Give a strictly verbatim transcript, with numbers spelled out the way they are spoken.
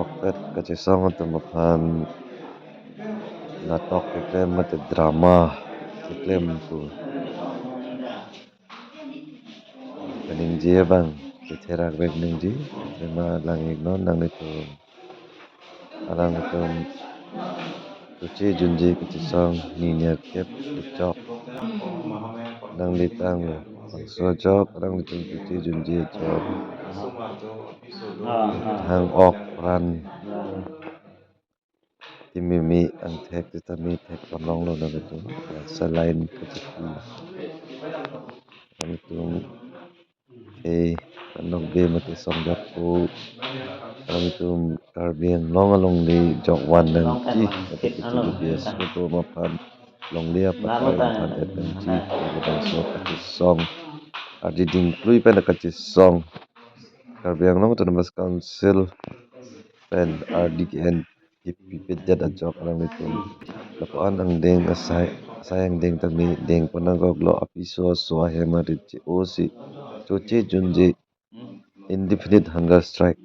Oktet kachesong atum aphan natok keklem mate drama keklem pu kaningje abang ketherak bek ningje, tema lang-iknon nanglitum. Alanglitum Choche Junje kachesong ninia kep kechok. Nangli tang bangso ajok, alanglitum Choche Junje ajok. Hang ok pran. Timimi angthek titami thek panlonglo nanglitum. Saline kachipi. Nanglitum eh, anok be mate song japo. Nanglitum Karbi Anglong alongle jok van nangji, mate kechiri bias kuto maphan longle apakai maphan et nangji, mate bangso kachesong. Ardi dingklui pen kachesong. Karbi Anglong Autonomous Council pen ardi ke-en kepipet jat ajok alanglitum. Lapu-an angdeng asai, asai angdeng tame deng pon nangkoklo, apiso aso ahem arit che-osi Choche Junje indefinite hunger strike